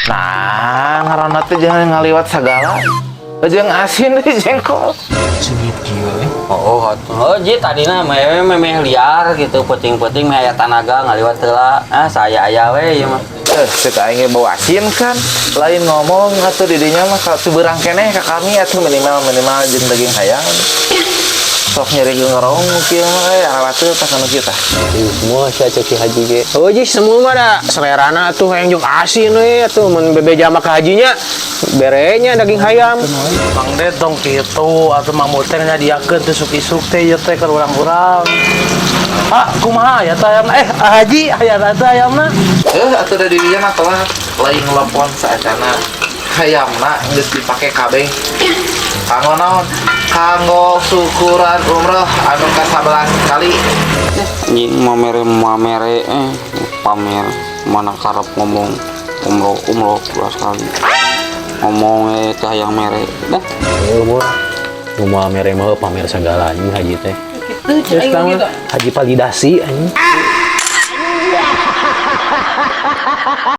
Nah, ngaranna teh jangan ngaliwat sagala. Jeung asin deui jengkol. Seungit kieu eh. Oh, atuh. Oh, ji tadina mah memeh liar gitu, peuting-peuting meh aya tanaga ngaliwat heula. Ah, saya aya we ieu mah. Eh, cek aing ge bau asin kan. Lain ngomong atuh di dinya mah ka teu beurang keneh ka kami atuh minimal minimal jeung daging hayam. Sok nyeri ngerong kieu mah eh arawat teh tah kanu kieu tah. Ih, semua sia cek si haji ge. Oh, ji semua mah da selerana atuh hayang jeung asin we atuh mun bebeja mah ka hajinya berenya daging hayam. Mang Ded, tong kitu atuh. Mang Muteng nyadiakeun teh isuk-isuk teh ieu teh keur urang-urang. Ah, kumaha ya teh ayamna? Eh, ah, Haji, aya teh ayamna. Eh, atuh da di dinya mah telah lain ngelepon saacana hayamna geus dipake kabeh. Kanggo naon? Kanggo syukuran umroh anu ka-11 kali. Anjing, mamere mamere eh pamer mana karep ngomong umroh umroh 11 kali ngomong eh teh hayang mere dah. Ya umur ngomong mere mah pamer segala anjing haji teh. Gitu, Terus aing tang gitu. Haji validasi anjing.